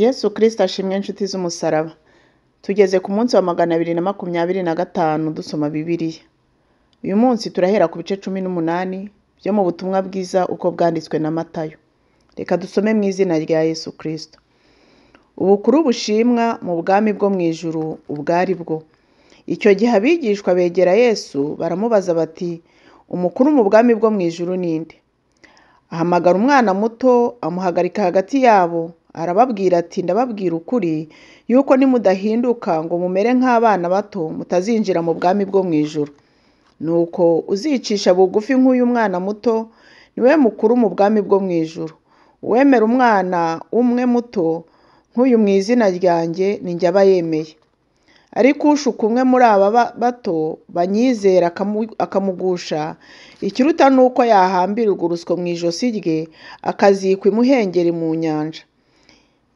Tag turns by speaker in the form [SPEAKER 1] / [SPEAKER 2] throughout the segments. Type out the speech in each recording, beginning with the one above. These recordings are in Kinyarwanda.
[SPEAKER 1] Yesu Kristo ashimwe inshuti z'umusaraba. Tugeze ku munsi wa 225 dusoma Bibiliya. Uyu munsi turahera ku bice 18 byo mu butumwa bwiza uko bwanditswe na Matayo. Reka dusome mu izina rya Yesu Kristo. Ubukuru bushimwa mu bwami bwo mu ijuru ubwo bwo. Icyo gihe abigishwa begera Yesu baramubaza bati, umukuru mu bwami bwo mu ijuru ni nde? Ahamagara umwana muto amuhagarika hagati yabo, arababwira ati, ndababwira ukuri yuko nimudahinduka ngo mumere nk'abana bato mutazinjira mu bwami bwo mu ijuru. Nuko uzicisha bugufi nk'uyu mwana muto niwe mukuru mu bwami bwo mu ijuru. Uwemera umwana umwe muto nk'uyu mu izina ryanjye ni njye aba yemeye. Ariko ushuka umwe muri aba bato banyizera akamugusha, ikiruta ni uko yahambirwa urusyo mu ijosi rye akazikwa imuhengeri mu nyanja.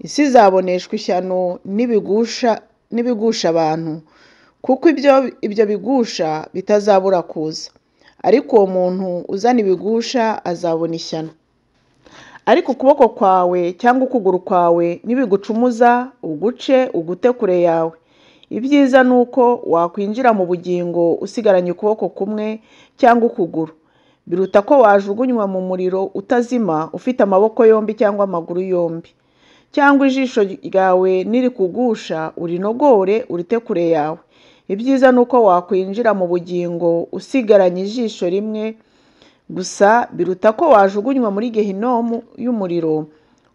[SPEAKER 1] Isi izaboneshwa ishyano n'ibigusha abantu, kuko ibyo bigusha bitazabura kuza. Ariko uwo muntu uzana ibigusha azabona ishyano. Ariko ukuboko kwawe cyangwa ukuguru kwawe nibigucumuza, uguce ugute kure yawe. Ibyiza ni uko wakwinjira mu bugingo usigaranye ukuboko kumwe cyangwa ukuguru, biruta ko wajugunywa mu muriro utazima ufite amaboko yombi cyangwa amaguru yombi. Cyangwa ijisho ryawe nirikugusha urinogore urite kure yawe. Ibyiza ni uko wakwinjira mu bugingo usigaranye ijisho rimwe gusa, biruta ko wajugunywa muri gehinomu y'umuriro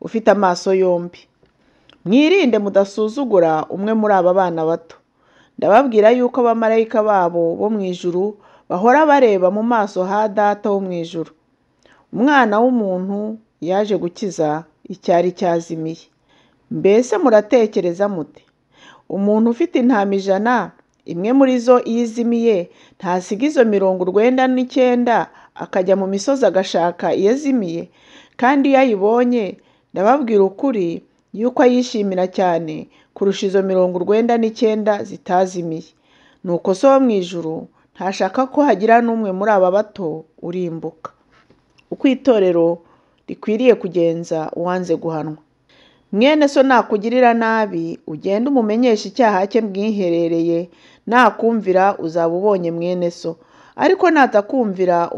[SPEAKER 1] ufite amaso yombi. Mwirinde mudasuzugura umwe muri aba bana bato. Ndababwira yuko abamarayika babo bo mu ijuru bahora bareba mu maso ha Data wo mu ijuru. Umwana w'umuntu yaje gukiza icyari cyazimiye. Mbese muratekereza mute? Umuntu ufite intama 100, imwe muri zo iyo izimiye, ntasiga izo 99 akajya mu misozi agashaka iyazimiye? Kandi iyo ayibonye, ndababwira ukuri yuko ayishimira cyane kurusha izo 99 zitazimiye. Nuko So wo mu ijuru ntashaka ko hagira n'umwe muri aba bato urimbuka. Uko itorero rikwiriye kugenza uwanze guhanwa. Mwene so nakugirira nabi, ugende umumenyeshe icyaha cye mwiherereye, nakumvira uzaba ubonye mwene so. Ariko natakumvira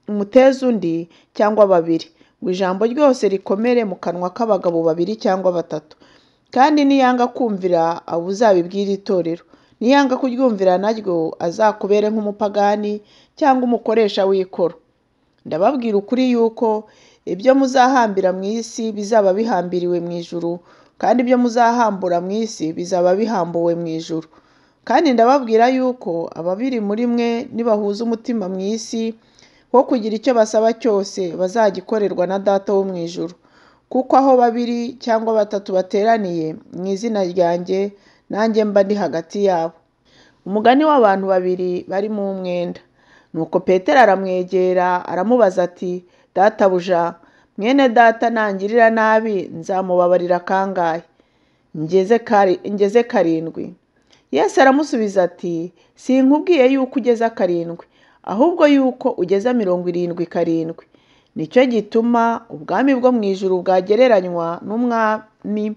[SPEAKER 1] umuteze undi cyangwa babiri, ngo ijambo ryose rikomere mu kanwa k'abagabo babiri cyangwa batatu. Kandi niyanga kumvira abo uzabibwira itorero, niyanga kuryumvira naryo azakubere nk'umupagani cyangwa umukoresha w'ikoro. Ndababwira ukuri yuko ibyo muzahambira mu isi bizaba bihambiriwe mu ijuru, kandi ibyo muzahambura mu isi bizaba bihambuwe mu ijuru. Kandi ndababwira yuko ababiri muri mwe nibahuza umutima mu isi wo kugira icyo basaba cyose bazagikorerwa na Data wo mu ijuru. Kuko aho babiri cyangwa batatu bateraniye mu izina ryanjye, nanjye mba ndi hagati yabo. Umugani w'abantu babiri bari mu mwenda. Nuko Petero aramwegera aramubaza ati, databuja, mwene data nangirira nabi nzamubabarira kangahe? Ngeze 7. Yesu aramusubiza ati, sinkubwiye yuko ugeza 7, ahubwo yuko ugeza 77. Nicyo gituma ubwami bwo mu ijuru bwagereranywa n'umwami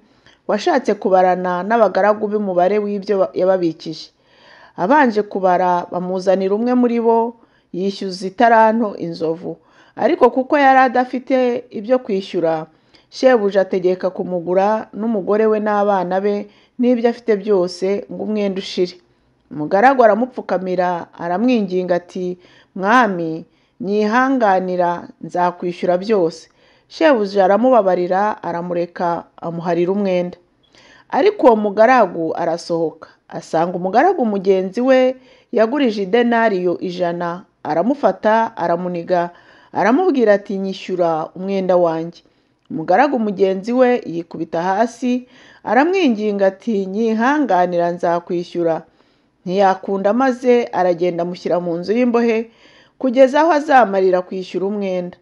[SPEAKER 1] washatse kubarana n'abagaragu b'umubare w'ibyo yababikije. Abanje kubara bamuzanira umwe muri bo yishyuza itaranto inzovu, ariko kuko yari adafite ibyo kwishyura, shebuja ategeka kumugura n'umugore we n'abana be n'ibyo afite byose ngo umwenda ushire. Umugaragu aramupfukamira aramwinginga ati, mwami, nyihanganira nzakwishyura byose. Shebuja aramubabarira aramureka amuharira umwenda. Ariko uwo mugaragu arasohoka asanga umugaragu mugenzi we yagurije idenariyo 100, aramufata aramuniga aramubwira ati, nyishyura umwenda wanjye. Umugaragu mugenzi we yikubita hasi aramwinginga ati, nyihanganira nzakwishyura. Ntiyakunda maze aragenda amushyira mu nzu y'imbohe kugeza aho azamarira kwishyura umwenda.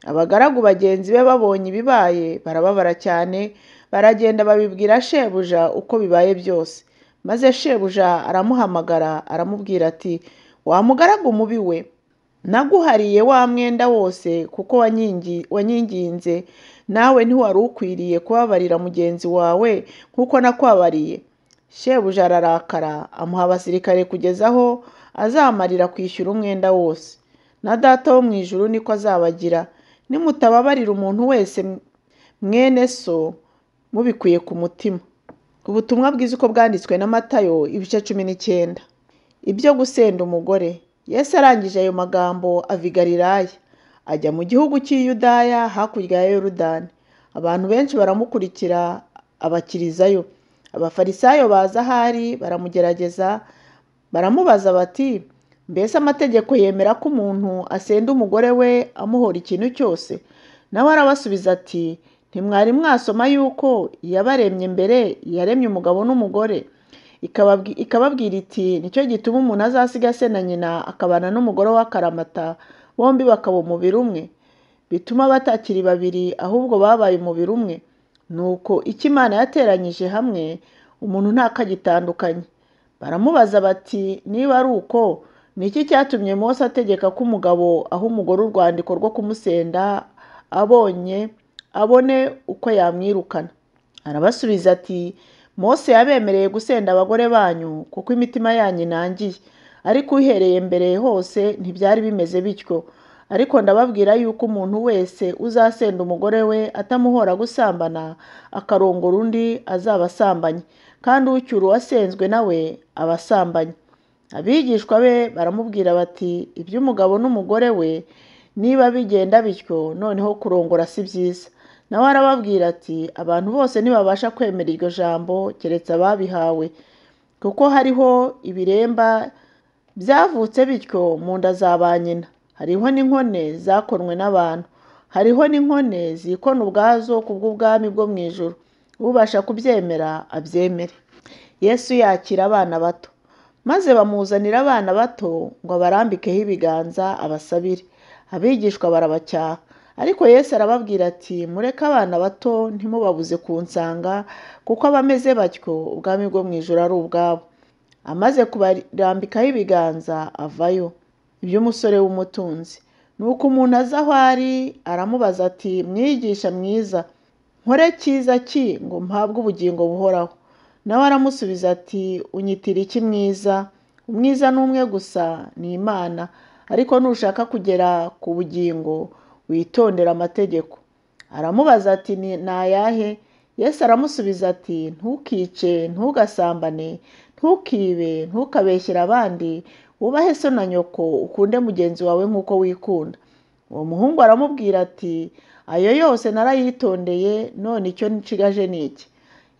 [SPEAKER 1] Abagaragu bagenzi be babonye ibibaye barababara cyane, baragenda babibwira shebuja uko bibaye byose. Maze shebuja aramuhamagara aramubwira ati, wa mugaragu mubi we, naguhariye wa mwenda wose kuko wanyinginze. Nawe ntiwari ukwiriye kubabarira mugenzi wawe nk'uko nakwabariye? Shebuja ararakara, amuha abasirikare kugeza aho azamarira kwishyura umwenda wose. Na Data wo mu ijuru niko azabagira, nimutababarira umuntu wese mwene so mubikuye ku mutima. Ubutumwa bwiza uko bwanditswe na Matayo ibice 19. Ibyo gusenda umugore. Yesu arangije ayo magambo ava i Galilaya, ajya mu gihugu cy'i Yudaya hakurya ya Yorodani. Abantu benshi baramukurikira abakirizayo. Abafarisayo baza aho ari baramugerageza, baramubaza bati: mbese amategeko yemera ko umuntu asenda umugore we amuhora ikintu cyose? Nawe arabasubiza ati: ntimwari mwasoma yuko iyabaremye mbere yaremye umugabo n'umugore, ikababwira iti: nicyo gituma umuntu azasiga se na nyina akabana n'umugore we akaramata, bombi bakaba umubiri umwe. Bituma batakiri babiri ahubwo babaye umubiri umwe. Nuko icyo Imana yateranyije hamwe umuntu ntakagitandukanye. Baramubaza bati: niba ari uko, ni iki cyatumye Mose ategeka ko umugabo aha umugore urwandiko rwo kumusenda abonye abone uko yamwirukana? Arabasubiza ati: Mose yabemereye gusenda abagore banyu kuko imitima yanyu inangiye, ariko uhereye mbere hose ntibyari bimeze bityo. Ariko ndababwira yuko umuntu wese uzasenda umugore we atamuhora gusambana akarongora undi azaba asambanye, kandi ucyura uwasenzwe nawe aba asambanye. Abigishwa be baramubwira bati: iby'umugabo n'umugore we niba bigenda bityo, noneho kurongora si byiza. Nawe arababwira ati: abantu bose ntibabasha kwemera iryo jambo keretse ababihawe, kuko hariho ibiremba byavutse bityo mu nda za ba nyina, hariho n'inkone zakonwe n'abantu, hariho n'inkone zikona ubwazo kubw'ubwami bwo mu ijuru. Ubasha kubyemera abyemere. Yesu yakira abana bato. Maze bamuzanira abana bato ngo abarambikeho ibiganza abasabire. Abigishwa barabacyaha. Ariko Yesu arababwira ati: mureke abana bato, ntimubabuze kunsanga, kuko abameze batyo ubwami bwo mu ijuru ari ubwabo. Amaze kubarambikaho ibiganza avayo. Iby'umusore w'umutunzi. Nuko umuntu aza aho ari aramubaza ati: mwigisha mwiza, nkore cyiza ki ngo mpabwe ubugingo buhoraho? Nawe aramusubiza ati: unyitira iki mwiza? Umwiza ni umwe gusa, ni Imana. Ariko nushaka kugera ku bugingo witondera amategeko. Aramubaza ati: ni ayahe? Yesu aramusubiza ati: ntukice, ntugasambane, ntukibe, ntukabeshyere abandi, wubahe so na nyoko, ukunde mugenzi wawe nk'uko wikunda. Uwo muhungu aramubwira ati: ayo yose narayitondeye, none icyo nshigaje ni iki?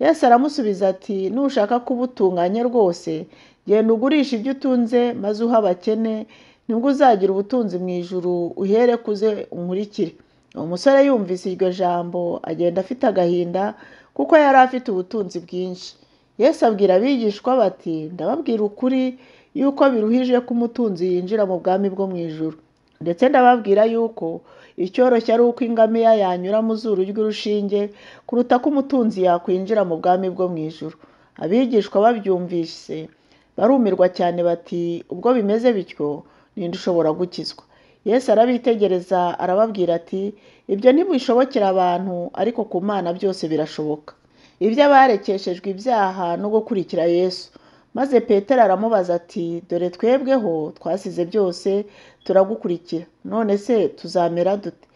[SPEAKER 1] Yesu aramusubiza ati: nushaka kuba utunganye rwose, genda ugurishe ibyo utunze maze uhe abakene, nibwo uzagira ubutunzi mu ijuru, uhere kuze unkurikire. Uwo musore yumvise iryo jambo agenda afite agahinda, kuko yari afite ubutunzi bwinshi. Yesu abwira abigishwa bati: ndababwira ukuri yuko biruhije ko umutunzi yinjira mu bwami bwo mu ijuru. Ndetse ndababwira yuko icyoroshye ari uko ingamiya yanyura mu zuru ry'urushinge kuruta ko umutunzi yakwinjira mu bwami bwo mu ijuru. Abigishwa babyumvise barumirwa cyane bati: ubwo bimeze bityo, ninde ushobora gukizwa? Yesu arabitegereza arababwira ati: ibyo ntibishobokera abantu, ariko ku Mana byose birashoboka. Ibyo abarekeshejwe ibyaha no gukurikira Yesu. Maze Petero aramubaza ati: dore twebweho twasize byose turagukurikira, none se tuzamera dute?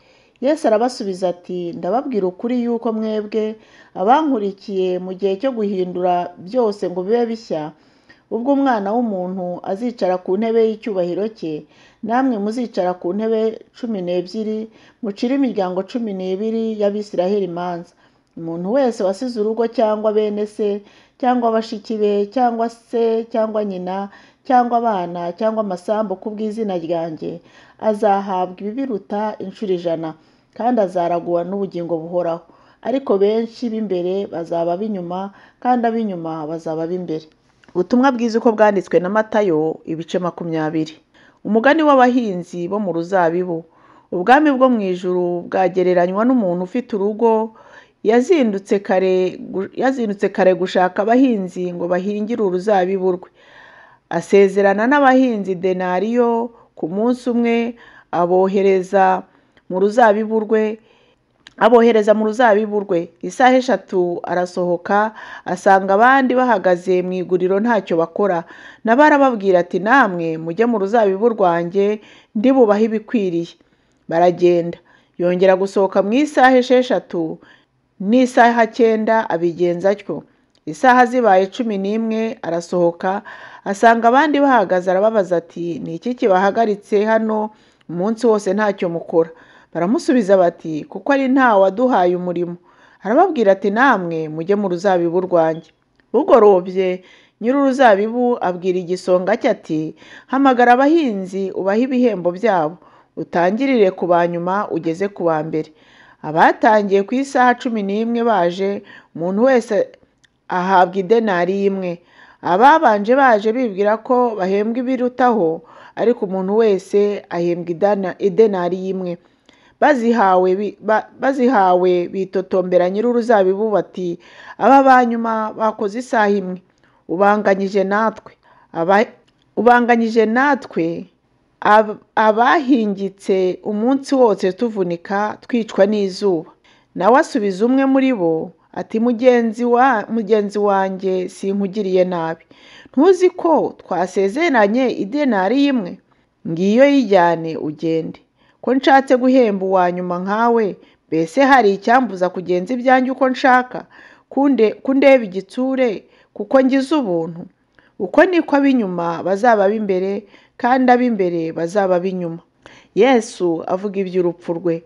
[SPEAKER 1] Yesu arabasubiza ati: ndababwira ukuri yuko mwebwe abankurikiye mu gihe cyo guhindura byose ngo bibe bishya, ubwo Umwana w'umuntu azicara ku ntebe y'icyubahiro cye, namwe muzicara ku ntebe 12, mucire imiryango 12 y'Abisiraheli imanza. Umuntu wese wasize urugo cyangwa bene se cyangwa bashiki be cyangwa se cyangwa nyina cyangwa abana cyangwa amasambu kubw'izina ryanjye, azahabwa ibibiruta inshuro 100, kandi azaraguwa n'ubugingo buhoraho. Ariko benshi b'imbere bazaba ab'inyuma, kandi ab'inyuma bazaba ab'imbere. Ubutumwa bwiza uko bwanditswe na Matayo ibice 20. Umugani w'abahinzi bo mu ruzabibu. Ubwami bwo mu ijuru bwagereranywa n'umuntu ufite urugo yazindutse kare gushaka abahinzi ngo bahingire uruzabibu rwe. Asezerana n'abahinzi denariyo ku munsi umwe, abohereza mu ruzabibu rwe. Abohereza mu ruzabibu rwe. Isaha 3 arasohoka asanga abandi bahagaze mu iguriro ntacyo bakora. Nabo arababwira ati namwe mujye mu ruzabibu rwanjye ndibubahe ibikwiriye. Baragenda. Yongera gusohoka mu isaha 6 n'isaha 9 abigenza atyo. Isaha zibaye 11 arasohoka asanga abandi bahagaze arababaza ati ni iki kibahagaritse hano umunsi wose ntacyo mukora? Baramusubiza bati kuko ari nta waduhaye umurimo. Arababwira ati namwe mujye mu ruzabibu rwanjye. Bugorobye nyir'uruzabibu abwira igisonga cye ati hamagara abahinzi ubahe ibihembo byabo, utangirire ku ba nyuma ugeze ku ba mbere. Abatangiye ku isaha 11 baje, umuntu wese ahabwa idenari imwe. Ababanje baje bibwira ko bahembwa ibirutaho, ariko umuntu wese ahembwa idenari imwe. Bazihawe bitotombera nyir'uruzabibu bati aba ba nyuma bakoze isaha imwe, ubanganyije natwe abahingitse umunsi wose tuvunika twicwa n'izuba. Nawe asubiza umwe muri bo ati mugenzi wanjye sinkugiriye nabi, ntuzi ko twasezeranye idenari imwe? Ngiyo yijyane ugende. Ko nshatse guhemba uwa nyuma nkawe, mbese hari icyambuza kugenza ibyanjye uko nshaka? Kundeba igitsure kuko ngize ubuntu? Uko niko ab'inyuma bazaba ab'imbere, kandi ab'imbere bazaba ab'inyuma. Yesu avuga iby'urupfu rwe.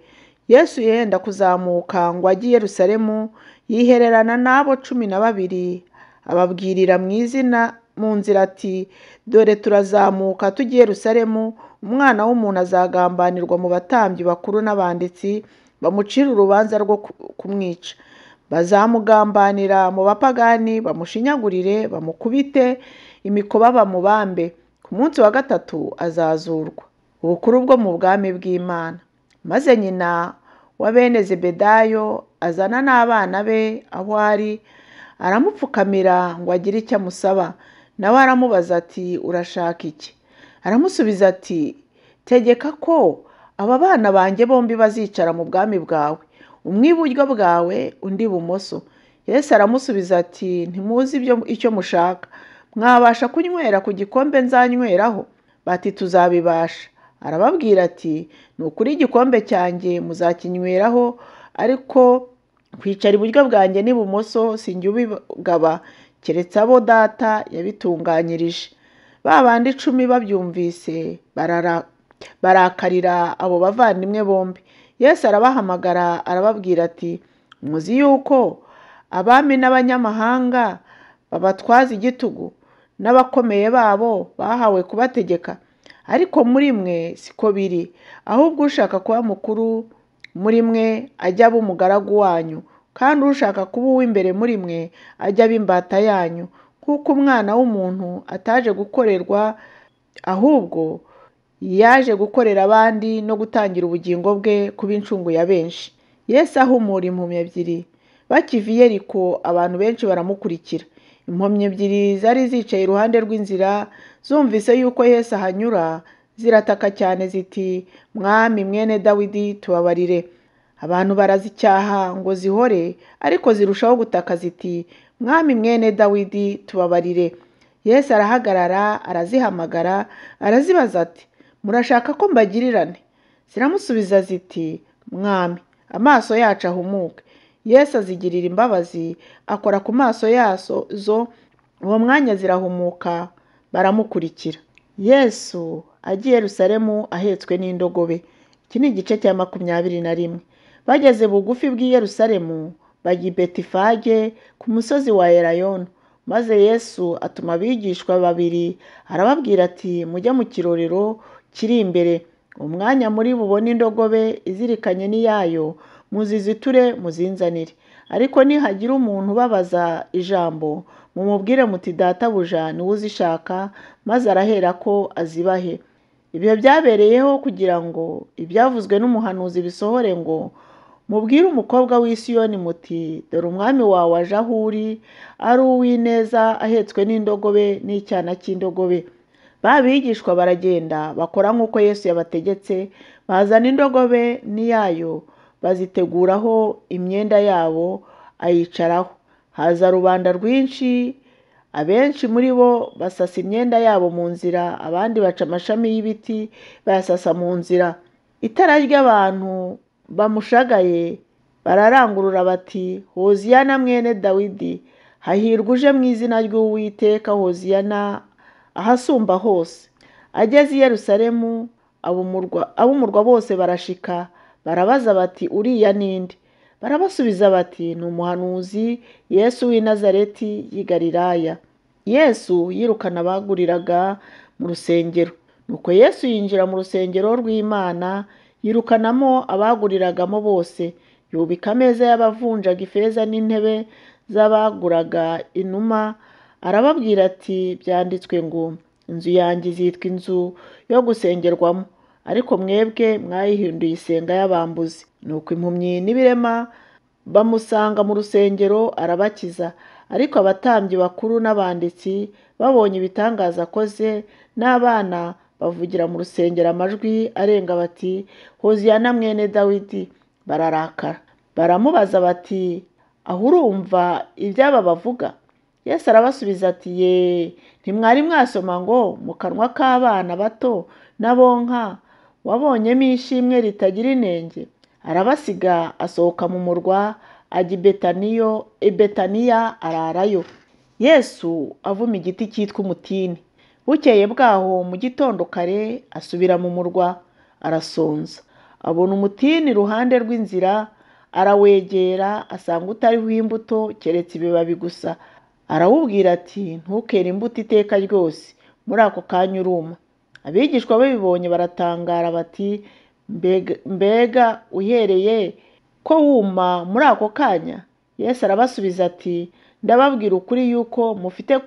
[SPEAKER 1] Yesu yenda kuzamuka ngo ajye i Yerusalemu, yihererana n'abo 12, ababwirira mu izina mu nzira ati dore turazamuka tujya i Yerusalemu, umwana w'umuntu azagambanirwa mu batambyi bakuru n'abanditsi, bamucira urubanza rwo kumwica. Bazamugambanira mu bapagani, bamushinyagurire, bamukubite imikoba, bamubambe. Ku munsi wa 3 azazurwa. Ubukuru bwo mu bwami bw'Imana. Maze nyina wa bene Zebedayo azana n'abana be aho ari, aramupfukamira ngo agire icyo amusaba. Nawe aramubaza ati urashaka iki? Aramusubiza ati tegeka ko aba bana banjye bombi bazicara mu bwami bwawe, umwe iburyo bwawe undi ibumoso. Yesu aramusubiza ati ntimuzi icyo mushaka, mwabasha kunywera ku gikombe nzanyweraho? Bati tuzabibasha. Arababwira ati ni ukuri igikombe cyanjye muzakinyweraho, ariko kwicara iburyo bwanjye n'ibumoso sinjye ubigaba, keretse abo data yabitunganyirije. Ba bandi 10 babyumvise barakarira abo bavandimwe bombi. Yesu arabahamagara arababwira ati muzi yuko abami n'abanyamahanga babatwaza igitugu, n'abakomeye babo bahawe kubategeka, ariko muri mwe siko biri. Ahubwo ushaka kuba mukuru muri mwe ajya aba umugaragu wanyu, kandi ushaka kuba uw'imbere muri mwe ajya aba imbata yanyu. Kuko umwana w'umuntu ataje gukorerwa, ahubwo yaje gukorera abandi no gutangira ubugingo bwe kuba incungu ya benshi. Yesu ahumura impumyi 2. Bakiva i Yeriko abantu benshi baramukurikira. Impumyi 2 zari zicaye iruhande rw'inzira, zumvise yuko Yesu ahanyura, zirataka cyane ziti Mwami mwene Dawidi tubabarire. Abantu barazicyaha ngo zihore, ariko zirushaho gutaka ziti Mwami mwene Dawidi tubabarire. Yesu arahagarara arazihamagara, arazibaza ati murashaka ko mbagirirane? Ziramusubiza ziti Mwami, amaso yacu ahumuke. Yesu azigirira imbabazi, akora ku maso yazo, uwo mwanya zirahumuka, baramukurikira. Yesu agiye Yerusalemu ahetswe n'indogobe. Iki ni igice cya 21. Bageze bugufi bw'i Yerusalemu, bajya i Betifage ku musozi wa Elayono. Maze Yesu atuma abigishwa 2, arababwira ati mujye mu kirorero kiri imbere, umwanya muri bubone indogobe izirikanye n'iyayo, muziziture muzinzanire. Ariko nihagira umuntu ubabaza ijambo, mumubwire muti databuja niwe uzishaka, maze arahera ko azibahe. Ibyo byabereyeho kugira ngo ibyavuzwe n'umuhanuzi bisohore ngo mubwire umukobwa w'i Siyoni muti dore umwami wawe aje aho uri, ari uw'ineza ahetswe n'indogobe n'icyana cy'indogobe. Ba bigishwa baragenda bakora nk'uko Yesu yabategetse, bazana indogobe n'iyayo, baziteguraho imyenda yabo, ayicaraho. Haza rubanda rwinshi, abenshi muri bo basasa imyenda yabo mu nzira, abandi baca amashami y'ibiti bayasasa mu nzira. Itara ry'abantu bamushagaye bararangurura bati: Hoziyana mwene Dawidi, hahirwa uje mu izina ry'Uwiteka, Hoziyana ahasumba hose. Ageze i Yerusalemu, ab'umurwa bose barashika, barabaza bati: Uriya ni nde? Barabasubiza bati: Ni umuhanuzi Yesu w'i Nazareti y'i Galilaya. Yesu yirukana abaguriraga mu rusengero. Nuko Yesu yinjira mu rusengero rw'Imana, yirukanamo abaguriragamo bose, yubika ameza y'abavunjaga ifeza n'intebe z'abaguraga inuma, arababwira ati: Byanditswe ngo inzu yanjye izitwa inzu yo gusengerwamo, ariko mwebwe mwayihinduye isenga y'abambuzi. Nuko impumyi n'ibirema bamusanga mu rusengero arabakiza. Ariko abatambyi bakuru n'abanditsi babonye ibitangaza akoze, n'abana bavugira mu rusengero amajwi arenga bati: Hoziyana mwene Dawidi, bararakara. Baramubaza bati: Aho urumva iby'aba bavuga? Yesu arabasubiza ati: Ye, ntimwari mwasoma ngo mu kanwa k'abana bato n'abonka wabonyemo ishimwe ritagira inenge? Arabasiga asohoka mu murwa ajya i Betaniya ararayo. Yesu avuma igiti cyitwa umutini. Bukeye bwaho mu gitondo kare asubira mu murwa arasonza. Abona umutini iruhande rw'inzira, arawegera asanga utariho imbuto keretse ibibabi gusa. Arawubwira ati: Ntukere imbuto iteka ryose. Muri ako kanya uruma. Abigishwa babibonye baratangara bati: Mbega uhereye ko wuma muri ako kanya? Yesu arabasubiza ati: Ndababwira ukuri yuko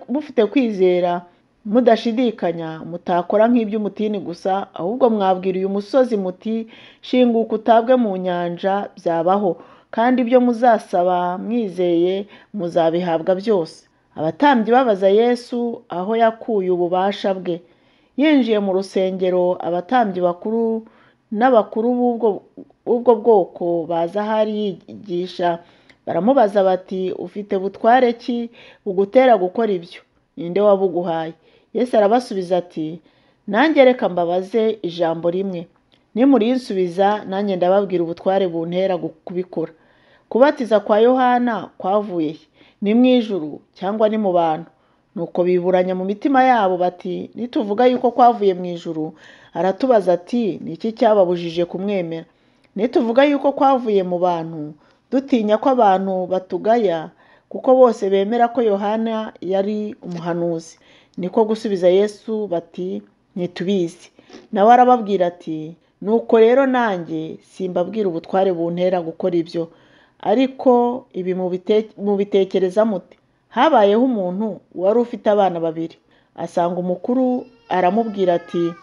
[SPEAKER 1] mufite kwizera mudashidikanya, mutakora nk'iby'umutini gusa, ahubwo mwabwira uyu musozi muti: Shinguka utabwe mu nyanja, byabaho. Kandi ibyo muzasaba mwizeye muzabihabwa byose. Abatambyi babaza Yesu aho yakuye ububasha bwe. Yinjiye mu rusengero, abatambyi bakuru n'abakuru b'ubwo bwoko baza ahari yigisha, baramubaza bati: Ufite butware ki bugutera gukora ibyo? Ninde wabuguhaye? Yesu arabasubiza ati: Nanjye reka mbabaze ijambo rimwe, nimurinsubiza nanjye ndababwira ubutware buntera kubikora. Kubatiza kwa Yohana kwavuye he? Ni mu ijuru cyangwa ni mu bantu? Nuko biburanya mu mitima yabo bati: Nituvuga yuko kwavuye mu ijuru, aratubaza ati: Ni iki cyababujije kumwemera? Nituvuga yuko kwavuye mu bantu, dutinya ko abantu batugaya, kuko bose bemera ko Yohana yari umuhanuzi. Niko gusubiza Yesu bati: Ntitubizi. Nawe arababwira ati: Nuko rero nanjye simbabwira ubutware buntera gukora ibyo. Ariko ibi mubitekereza mute? Habayeho umuntu wari ufite abana babiri. Asanga umukuru aramubwira ati: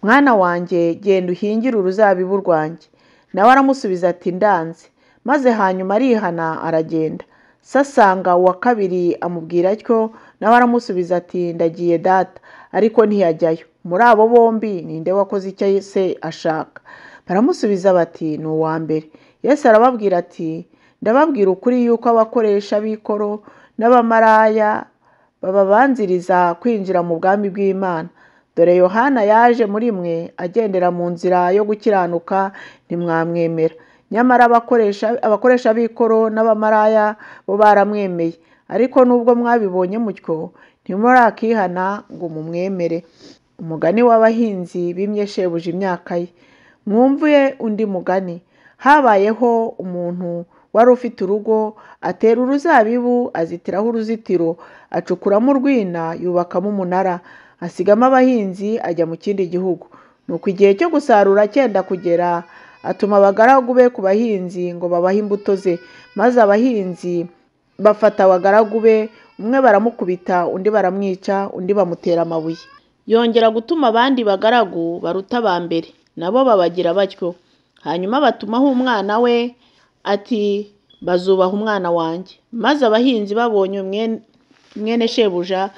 [SPEAKER 1] Mwana wanjye, genda uhingire uruzabibu rwanjye. Nawe aramusubiza ati: Ndanze. Maze hanyuma arihana aragenda. Se asanga uwa kabiri amubwira atyo, nawe aramusubiza ati: Ndagiye data, ariko ntiyajyayo. Muri abo bombi ninde wakoze icyo se ashaka? Baramusubiza bati: Ni uwa mbere. Yesu arababwira ati: Ndababwira ukuri yuko abakoresha b'ikoro n'abamaraya bababanziriza kwinjira mu bwami bw'Imana. Dore Yohana yaje muri mwe agendera mu nzira yo gukiranuka, ntimwamwemera. Nyamara abakoresha b'ikoro n'abamaraya bo baramwemeye. Ariko nubwo mwabibonye mutyo, ntimurakihana ngo mumwemere. Umugani w'abahinzi bimye shebuja imyaka ye. Mwumve undi mugani. Habayeho umuntu wari ufite urugo, atera uruzabibu, azitiraho uruzitiro, acukuramo urwina, yubakamo umunara, asigamo abahinzi, ajya mu kindi gihugu. Nuko igihe cyo gusarura cyenda kugera, atuma abagaragu be ku bahinzi ngo babahe imbuto ze. Maze abahinzi bafata abagaragu be, umwe baramukubita, undi baramwica, undi bamutera amabuye. Yongera gutuma abandi bagaragu baruta aba mbere, nabo babagira batyo. Hanyuma batumaho umwana we ati: Bazubaha umwana wanjye. Maze abahinzi babonye mwene shebuja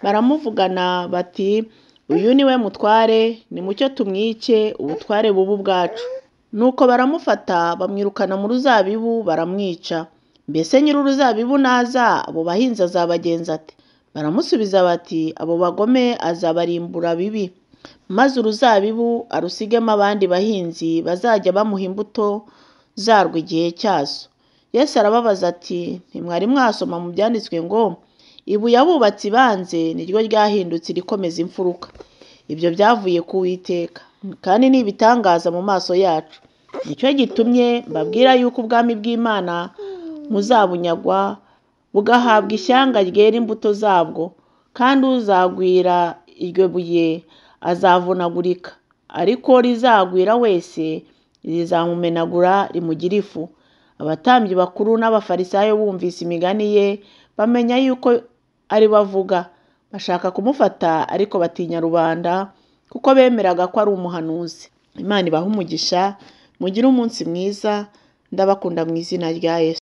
[SPEAKER 1] baramuvugana bati: Uyu ni we mutware, nimucyo tumwice, ubutware buba ubwacu. Nuko baramufata bamwirukana mu ruzabibu baramwica. Mbese nyir'uruzabibu naza, abo bahinzi azabagenza ate? Baramusubiza bati abo bagome azabarimbura bibi, maze uruzabibu arusigemo abandi bahinzi bazajya bamuha imbuto zarwo igihe cyazo. Yesu arababaza ati ntimwari mwasoma mu byanditswe ngo ibuye abubatsi banze niryo ryahindutse irikomeza imfuruka. Ibyo byavuye ku Uwiteka, kandi ni ibitangaza mu maso yacu. Nicyo gitumye mbabwira yuko ubwami bw'Imana muzabunyagwa bugahabwa ishyanga ryera imbuto zabwo, kandi uzagwira iryo buye azavunagurika, ariko rizagwira wese rizamumenagura rimugire ifu. Abatambyi bakuru n'abafarisayo bumvise imigani ye bamenya yuko ari we avuga, bashaka kumufata ariko batinya rubanda kuko bemeraga ko ari umuhanuzi. Imana ibahe umugisha, mugire umunsi mwiza, ndabakunda mu izina rya Yesu.